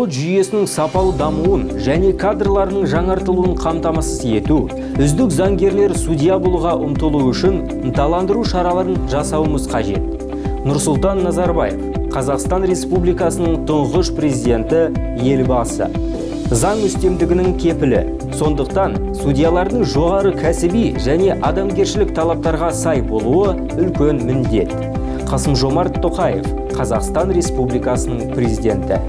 Сот жүйесінің сапалы дамуын және кадрларының жаңартылуын қамтамасыз ету, үздік заңгерлер судья болуға ұмтылу үшін ынталандыру шараларын жасауымыз қажет. Нұрсұлтан Назарбаев, Қазақстан Республикасының тұңғыш президенті, Елбасы. Заң үстемдігінің кепілі. Сондықтан судьялардың жоғары кәсіби және адамгершілік талаптарға сай болуы үлкен міндет. Қасым-Жомарт Тоқаев, Қазақстан Республикасының президенті.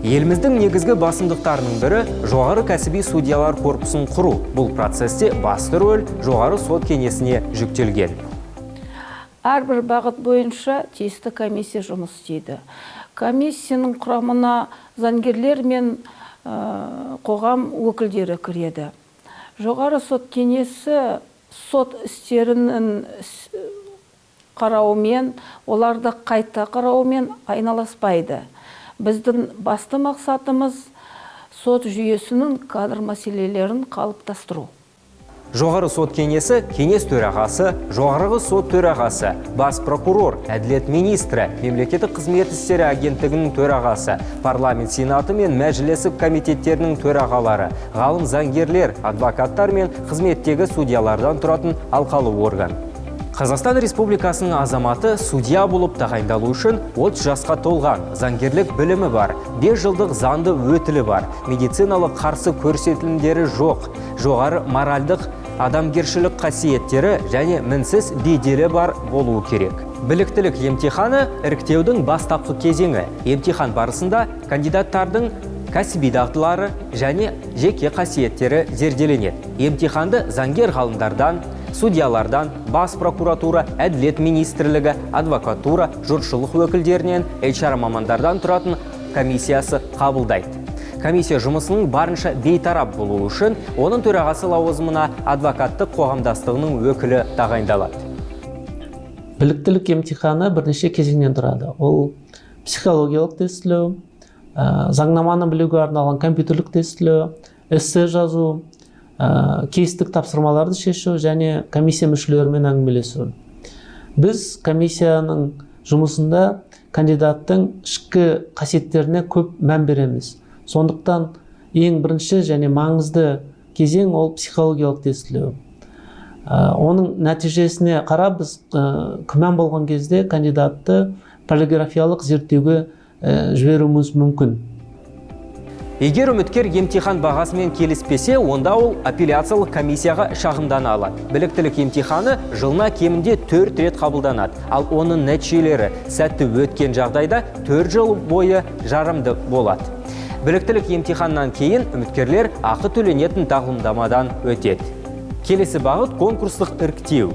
Еліміздің негізгі басымдықтарының бірі жоғары кәсіби судьялар корпусын құру. Бұл процесте басты рөл Жоғары сот кеңесіне жүктелген. Әрбір бағыт бойынша тиісті комиссия жұмыс істейді. Комиссияның құрамына заңгерлер мен қоғам өкілдері кіреді. Жоғары сот кеңесі сот істерінің қарауымен, оларды қайта қараумен айналыспайды. Біздің басты мақсатымыз сот жүйесінің кадр мәселелерін қалыптастыру. Жоғары сот кеңесі кеңес төрағасы, жоғарғы сот төрағасы, бас прокурор, әділет министрі, мемлекеттік қызмет істері агенттігінің төрағасы, парламент сенаты мен мәжілісі комитеттерінің төрағалары, ғалым заңгерлер, адвокаттар мен қызметтегі судьялардан тұратын алқалы орган. Қазақстан Республикасының азаматы судья болып тағайындалу үшін 30 жасқа толған, заңгерлік білімі бар, 5 жылдық заңды өтілі бар, медициналық қарсы көрсетілімдері жоқ, жоғары моральдық адамгершілік қасиеттері және мінсіз беделі бар болуы керек. Біліктілік емтиханы іріктеудің бастапқы кезеңі. Емтихан барысында кандидаттардың кәсіби дағдылары және жеке қасиеттері зерделенеді. Емтиханды заңгер ғалымдардан, судьялардан, бас прокуратура, әділет министрлігі, адвокатура, жұртшылық өкілдерінен, HR мамандардан тұратын комиссиясы қабылдайды. Комиссия жұмысының барынша бейтарап болуы үшін оның төрағасы лауазымына адвокаттық қоғамдастығының өкілі тағайындалады. Біліктілік емтиханы бірнеше кезеңнен тұрады. Ол психологиялық тестілеу, заңнаманы білуге арналған компьютерлік тестілеу, эссе жазу, кейстік тапсырмаларды шешу және комиссия мүшелерімен әңгімелесу. Біз комиссияның жұмысында кандидаттың ішкі қасиеттеріне көп мән береміз. Сондықтан ең бірінші және маңызды кезең ол психологиялық тестілеу. Оның нәтижесіне қарап біз күмән болған кезде кандидатты полиграфиялық зерттеуге жіберуіміз мүмкін. Егер үміткер емтихан бағасымен келіспесе, онда ол апелляциялық комиссияға шағымдана алады. Біліктілік емтиханы жылына кемінде 4 рет қабылданады, ал оның нәтижелері сәтті өткен жағдайда 4 жыл бойы жарамды болады. Біліктілік емтиханнан кейін үміткерлер ақы төленетін тағлымдамадан өтеді. Келесі бағыт конкурстық іріктеу.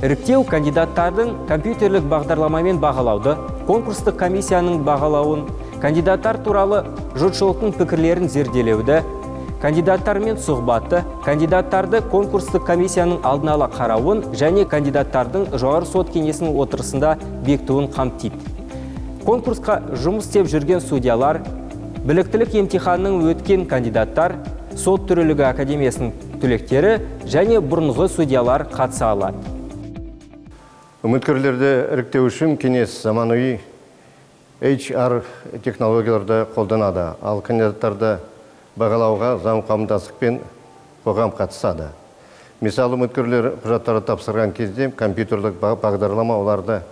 Іріктеу кандидаттардың компьютерлік бағдарламамен бағалауды, конкурстық комиссияның бағалауын, кандидаттар туралы жұртшылықтың пікірлерін зерделеуді, кандидаттармен сұхбатты, кандидаттарды конкурстық комиссияның алдын ала қарауын және кандидаттардың жоғары сот кеңесінің отырысында бекітуін қамтиды. Конкурсқа жұмыс істеп жүрген судьялар, біліктілік емтиханының өткен кандидаттар, сот төрелігі академиясының түлектері және бұрынғы судьялар қатыса алады. Үміткерлерді іріктеу үшін кеңес заманауи HR технологияларды қолданады, ал кандидаттарды бағалауға заң қауымдастық пен қоғам қатысады. Мысалы, үміткерлер құжаттарды тапсырған кезде компьютерлік бағдарлама оларды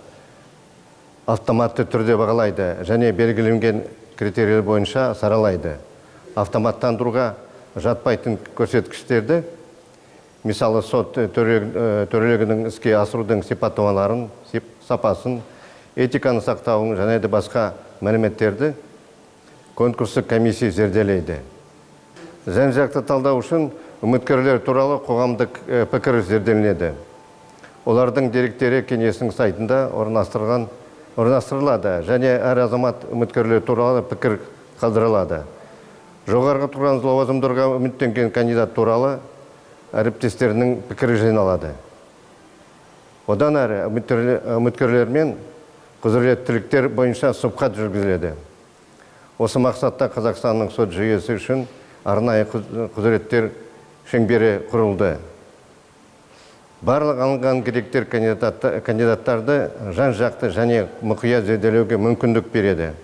автоматты түрде бағалайды және белгіленген критерийлер бойынша саралайды. Автоматтандыруға жатпайтын көрсеткіштерді, мысалы, сот төрелігінің іске асырудың сипаттамаларын, сапасын, этиканы сақтауын және де басқа мәліметтерді конкурстық комиссия зерделейді. Жан-жақты талдау үшін үміткерлер туралы қоғамдық пікір зерделенеді. Олардың деректері кеңесінің сайтында орналастырылады және әр азамат үміткерлер туралы пікір қалдырылады. Жоғарғы тұрған лауазымдарға үміттенген кандидат туралы әріптестерінің пікірі жиналады. Одан әрі үміткерлермен құзыреттіліктер бойынша сұхбат жүргізіледі. Осы мақсатта Қазақстанның сот жүйесі үшін арнайы құзыреттер шеңбері құрылды. Барлық алынған деректер кандидаттарды жан-жақты және мұқият зерделеуге мүмкіндік береді.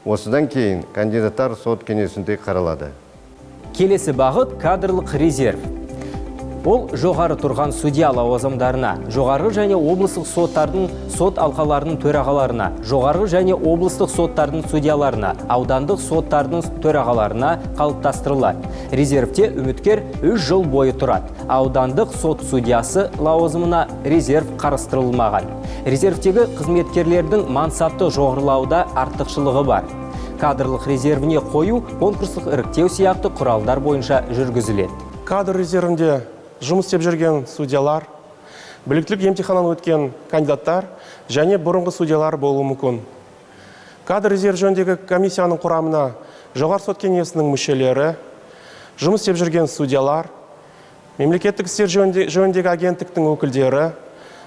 Осыдан кейін кандидаттар сот кеңесінде қаралады. Келесі бағыт – кадрлық резерв. Ол жоғары тұрған судья лауазымдарына, жоғарғы және облыстық соттардың сот алқаларының төрағаларына, жоғарғы және облыстық соттардың судьяларына, аудандық соттардың төрағаларына қалыптастырылады. Резервте үміткер 3 жыл бойы тұрады. Аудандық сот судьясы лауазымына резерв қарастырылмаған. Резервтегі қызметкерлердің мансапты жоғарылауда артықшылығы бар. Кадрлық резервіне қою конкурстық іріктеу сияқты құралдар бойынша жүргізіледі. Кадр резервінде жұмыс істеп жүрген судьялар, біліктілік емтиханнан өткен кандидаттар және бұрынғы судьялар болуы мүмкін. Кадр резерв жөніндегі комиссияның құрамына Жоғарғы сот кеңесінің мүшелері, жұмыс істеп жүрген судьялар, мемлекеттік істер жөніндегі агенттіктің өкілдері,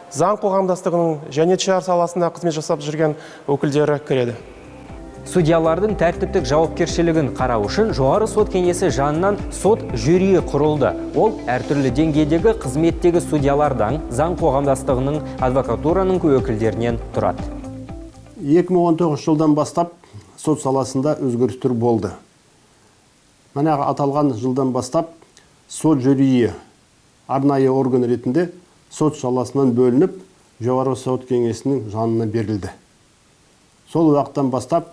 заң қоғамдастығының және HR саласында қызмет жасап жүрген өкілдері кіреді. Судьялардың тәртіптік жауапкершілігін қарау үшін Жоғары сот кеңесі жанынан сот жюриі құрылды. Ол әртүрлі деңгейдегі қызметтегі судьялардан, заң қоғамдастығының, адвокатураның өкілдерінен тұрады. 2019 жылдан бастап сот саласында өзгерістер болды. Манағы аталған жылдан бастап сот жюриі арнайы орган ретінде сот саласынан бөлініп, Жоғарғы сот кеңесінің жанына берілді. Сол уақыттан бастап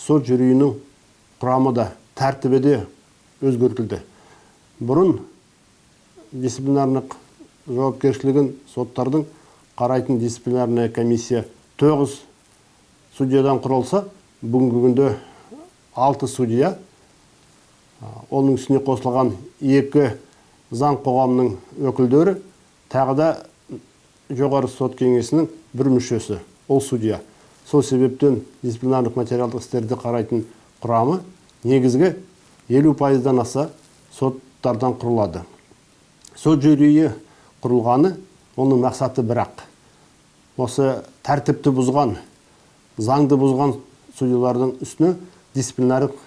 сот жюриінің құрамы да, тәртібі де өзгертілді. Бұрын дисциплинарлық жауапкершілігін соттардың қарайтын дисциплинарная комиссия 9 судьядан құралса, бүгінгі күнде 6 судья, оның үстіне қосылған 2 заң қоғамының өкілдері, тағы да Жоғары сот кеңесінің бір мүшесі, ол судья. Сол себептен дисциплинарлық материалдық істерді қарайтын құрамы негізгі 50%-дан аса соттардан құрылады. Сот жюриі құрылғаны, оның мақсаты бірақ. Осы тәртіпті бұзған, заңды бұзған судьялардың үстіне дисциплинарлық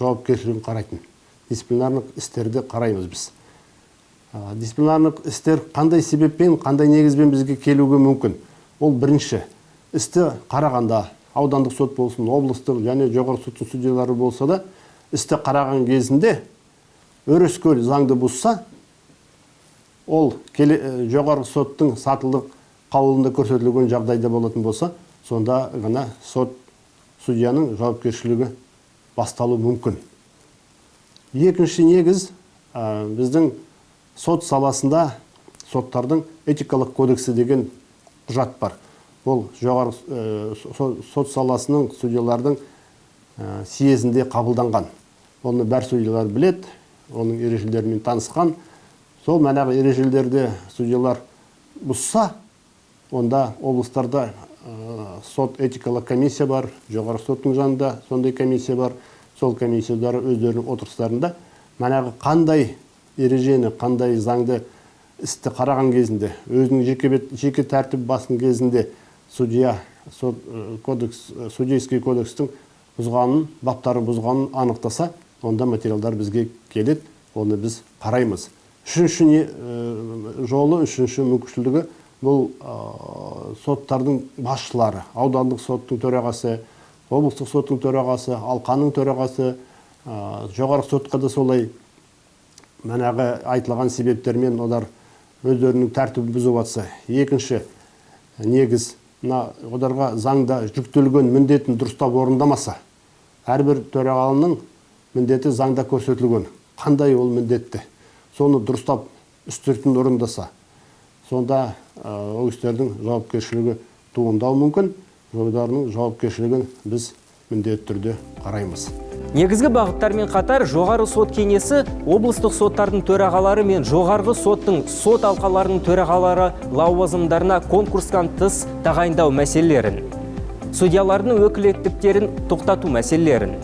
жауапкершілігін қарайтын. Дисциплинарлық істерді қараймыз біз. Дисциплинарлық істер қандай себеппен, қандай негізбен бізге келуге мүмкін? Ол бірінші. Істі қарағанда, аудандық сот болсын, облыстық және жоғарғы соттың судьялары болса да, істі қараған кезінде өрескел заңды бұзса, ол жоғарғы соттың сатылық қаулында көрсетілген жағдайда болатын болса, сонда ғана сот судьяның жауапкершілігі басталуы мүмкін. Екінші негіз, біздің сот саласында соттардың этикалық кодексі деген құжат бар. Ол жоғарғы сот саласының судьялардың съезінде қабылданған. Оны бәр судьялар біледі, оның ережелерімен танысқан. Сол манағы ережелерді судьялар бұзса, онда облыстарда сот этикалық комиссия бар, жоғарғы соттың жанында сондай комиссия бар. Сол комиссиялар өздерінің отырыстарында манағы қандай ережені, қандай заңды істі қараған кезінде, өзінің жеке тәртіп басын кезінде судья сот, кодекс, судейский кодекстің бұзғанын, баптарын бұзғанын анықтаса, онда материалдар бізге келеді, оны біз қараймыз. Үшінші жолы, үшінші мүмкіншілігі бұл соттардың басшылары, аудандық соттың төрағасы, облыстық соттың төрағасы, алқаның төрағасы, жоғарғы сотқа да солай манағы айтылған себептермен олар өздерінің тәртібін бұзып жатса. Екінші негіз, мына оларға заңда жүктелген міндетін дұрыстап орындамаса, әрбір төрағаның міндеті заңда көрсетілген. Қандай ол міндетті? Соны дұрыстап үстіртін орындаса, сонда ол кісілердің жауапкершілігі туындауы мүмкін. Олардың жауапкершілігін біз міндетті түрде қараймыз. Негізгі бағыттармен қатар Жоғары сот кеңесі облыстық соттардың төрағалары мен Жоғарғы соттың сот алқаларының төрағалары лауазымдарына конкурстан тыс тағайындау мәселелерін, судьялардың өкілеттіктерін тоқтату мәселелерін,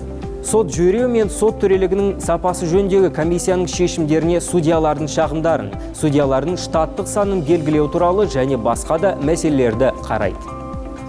сот жюриі мен сот төрелігінің сапасы жөніндегі комиссияның шешімдеріне судьялардың шағымдарын, судьялардың штаттық санын белгілеу туралы және басқа да мәселелерді қарайды.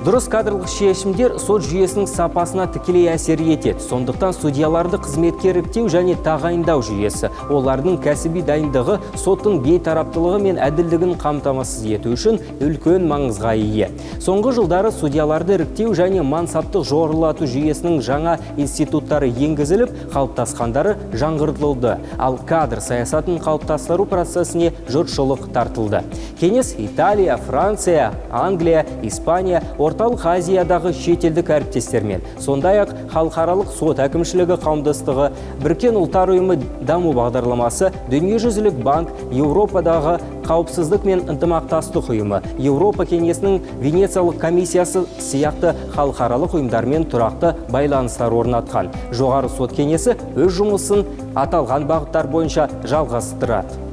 Дұрыс кадрлық шешімдер сот жүйесінің сапасына тікелей әсер етеді. Сондықтан судьяларды қызметке іріктеу және тағайындау жүйесі, олардың кәсіби дайындығы соттың бейтараптылығы мен әділдігін қамтамасыз ету үшін үлкен маңызға ие. Соңғы жылдары судьяларды іріктеу және мансаптық жоғарылату жүйесінің жаңа институттары енгізіліп, қалыптасқандары жаңғыртылды. Ал кадр саясатын қалыптастыру процесіне жұртшылық тартылды. Кеңес Италия, Франция, Англия, Испания, Орталық Азиядағы шетелдік әріптестермен, сондай-ақ халықаралық сот әкімшілігі қауымдастығы, Біріккен Ұлттар Ұйымы даму бағдарламасы, Дүниежүзілік банк, Еуропадағы қауіпсіздік мен ынтымақтастық ұйымы, Еуропа кеңесінің Венециялық комиссиясы сияқты халықаралық ұйымдармен тұрақты байланыстар орнатқан. Жоғары сот кеңесі өз жұмысын аталған бағыттар бойынша жалғастырады.